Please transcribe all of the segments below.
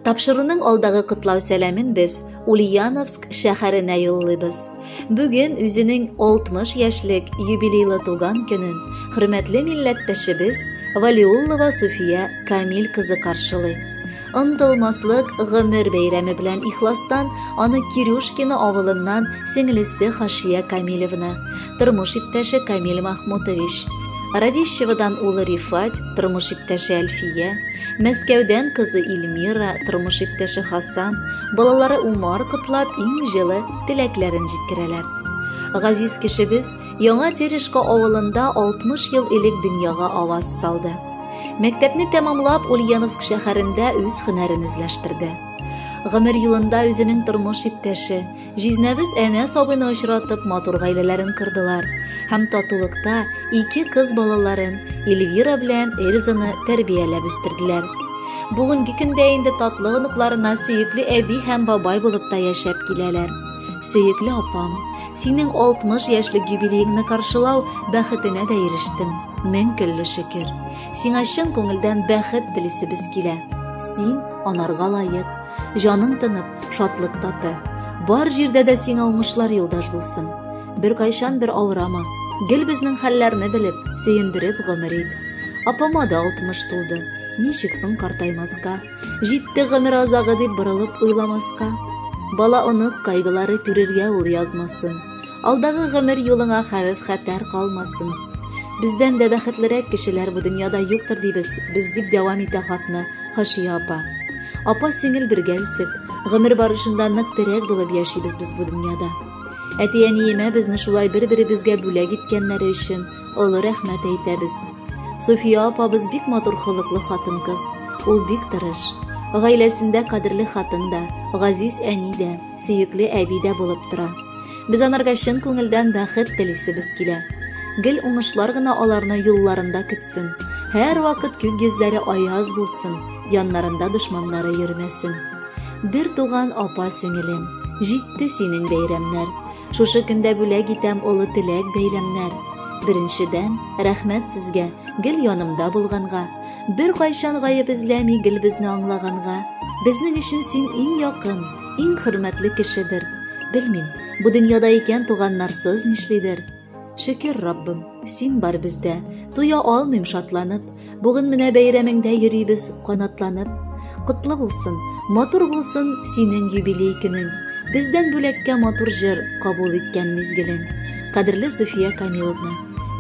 Тапшыруның алдагы котлау сәламен без Ульяновск шәһәренә юллыйбыз. Бүген үзенең 60 яшьлек юбилейлы туган көнен хөрмәтле милләттәшебез Валиуллова Суфия Камил кызы каршылый. Онытылмаслык гомер бәйрәме белән ихластан аны Кирюшкино авылыннан сеңлесе Хашия Камилевна, тормыш иптәше Камил Махмутович, Радищеводан улы Рифат, тормыш иптәше Әлфия, Мәскәүдән кызы Эльмира, тормыш иптәше Хасан, балалары Умар котлап иң җылы теләкләрен җиткерәләр. Газиз кешебез Яңа Терешка авылында 60 ел элек дөньяга аваз салды. Мәктәпне тәмамлап, Ульяновск шәһәрендә үз һөнәрен үзләштерде. Гомер юлында үзенең тормыш иптәше, җизнәбез Әнәс абыйны очратып, матур гаиләләрен кордылар һәм татулыкта ике кыз балаларын, Эльвира белән Эльзаны тәрбияләп үстерделәр. Бүгенге көндә инде татлы оныкларына сөекле әби һәм бабай булып та яшәп киләләр. Сөекле апам, синең 60 яшьлек юбилееңны каршылау бәхетенә дә ирештем. Мең көлле шөкер. Сиңа чын күңелдән бәхет телисебез килә. Син анарга лаек. Җаның тынып, шатлык таты. Бар җирдә дә сиңа уңышлар юлдаш булсын. Беркайчан бер авырама. Гел безнең хәлләрне белеп, сөендереп гомер ит. Апама да 60 тулды. Ничек соң картаймаска? Җитте гомер азагы дип борылып уйламаска. Бала онык кайгылары күрергә ул язмасын. Алдагы гомер юлыңа хәвеф-хәтәр калмасын. Бездән дә бәхетлерәк кешеләр бу дөньяда юктыр дибез, без дип дәвам итә хатны Хашия апа. Апа сеңел бергә үсеп, гомер барышында нык терәк булып яшибез без бу дөньяда. Әти-әниемә безне шулай бер-беребезгә бүләк иткәннәре өчен олы рәхмәт әйтәбез. София апабыз бик матур холыклы хатын-кыз. Ул бик тырыш. Гаиләсендә кадерле хатын да, газиз әни дә, сөекле әби дә булып тора. Без анарга чын күңелдән бәхет телисебез килә. Гел уңышлар гына аларны юлларында көтсен. Һәрвакыт күк йөзләре аяз булсын, яннарында дошманнары йөрмәсен. Бер туган апа сеңелем, җитте синең бәйрәмнәр. Шушы көндә бүләк итәм олы теләк бәйләмнәр. Беренчедән, рәхмәт сезгә, гел янымда булганга. Бер кайчан гаеп эзләми гел безне аңлаганга. Безнең өчен син иң якын, иң хөрмәтле кешедер. Белмим, бу дөньяда икән туганнарсыз нишлидер. Шөкер, Раббым, син бар бездә, туя алмыйм шатланып. Бүген менә бәйрәмеңдә йөрибез канатланып. Котлы булсын, матур булсын синең юбилей көнең. Бездән бүләккә матур җыр кабул иткән мизгелең. Кадерле София Камиловна,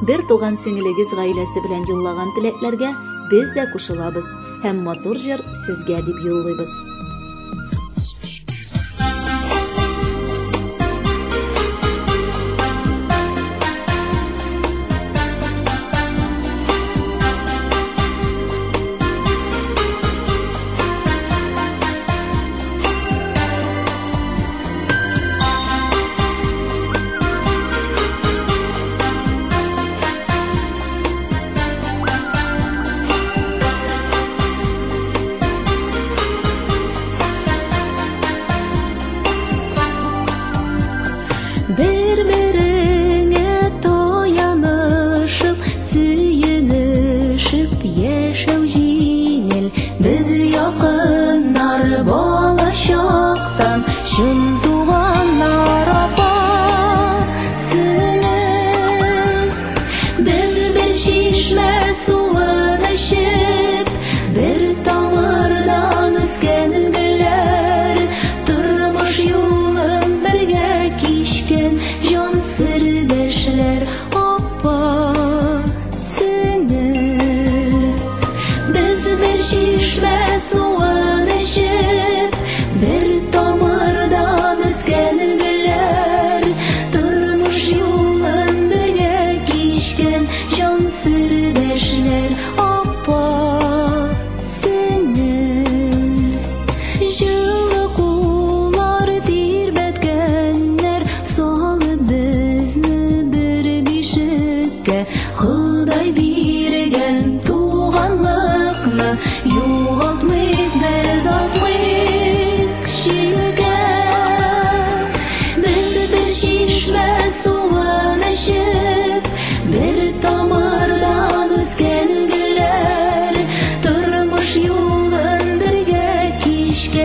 бер туган сеңелегез гаиләсе белән юллаган теләкләргә без дә кушылабыз һәм матур җыр сезгә дип юллыйбыз. Бер-береңә таянышып, сөенешеп яшәү җиңел. Без якыннар балачактан, чын туганнар апа, сеңел. Без бер чишмә суын эчеп, бер тамырдан үскән гөлләр, тормыш юлын бергә кичкән җан сердәшләр, апа, сеңел. Без бер чишмә суын эчеп, бер тамырдан үскән гөлләр, тормыш юлын бергә кичкән җан сердәшләр, апа, сеңел. Җылы куллар тирбәткәннәр, салып безне бер бишеккә, Ходай биргән туганлыкны югалтмыйк без, атмыйк читкә. Без бер чишмә суын эчеп, бер тамырдан үскән гөлләр, тормыш юлын бергә кичкән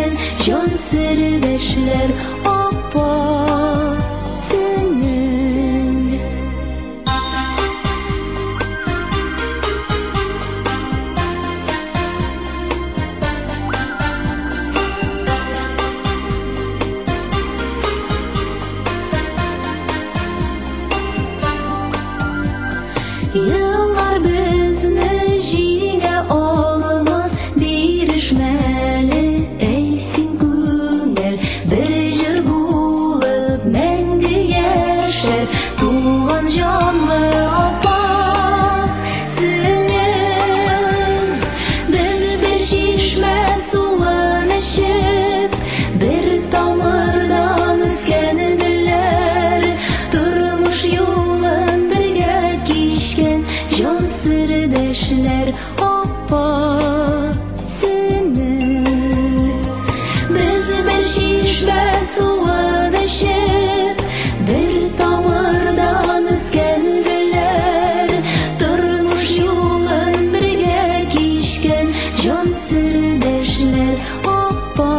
Кардәшләр, апа,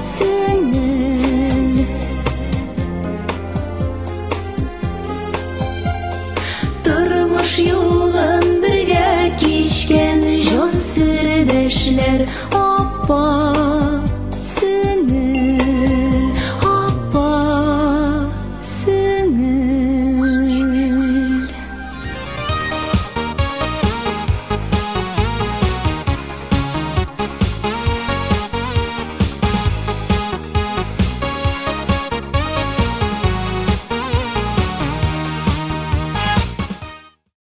сеңел. Тормыш юлын бергә кичкән җан сердәшләр, апа.